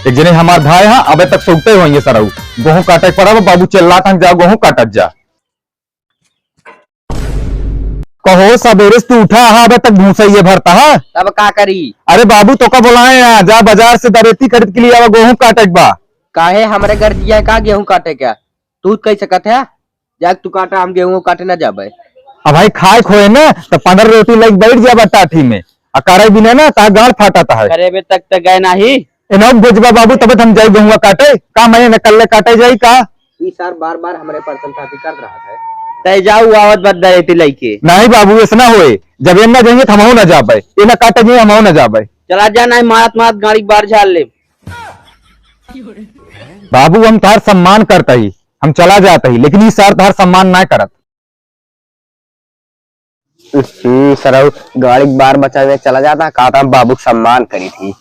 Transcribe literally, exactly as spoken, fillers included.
एक जने हमार भाई हा, अबे तक सोते होइए सरऊ। गोहूँ काटे के पड़ा बा, बाबू चिल्लात हन, "जा गोहूँ काटत जा।" कहो, सबेरे से तू उठा हा, अबे तक भूसा ये भरता हा। तब का करी? अरे बाबू, तोका बोलाए हा, जा बाजार से दरेती खरीद के लिए आवा, गोहूँ काटे के बा। काहे, हमरे घर जिया का गेहूँ काटे के? तू कह सकत है, जाके तू काटा, हम गेहूँ काटे ना जाबे। अब भाई खाए खोए ना, तो पंद्रह रोटी लेके बैठ जाबा टाठी में, आ करे बिना ना, ता गाल फाटत है। करे बे तक तो गए नाही। एनौ भेजबा बाबू, तब हम जाई गेहुआ काटे। का मैं न कल्ले काटे जाई का? ई सार बार बार हमरे परसन थापी कर रहा है। तय जाऊ आवत बद दरेती लइके। नहीं बाबू, ऐसा ना होए। जब एन्ना जाइए, तो हमहू ना जाबे। एन्ना काटे जाइए, हमहू ना जाबे। चला जा, नहीं मारत मारत गाड़ी बार झाड़ ले। बाबू, हम तार सम्मान करता ही, हम चला जाता ही, लेकिन ई सार तार सम्मान ना करत। हम्म, सरऊ, गाड़ी के बार बचावे चला जाता, का था बाबू के सम्मान करी थी।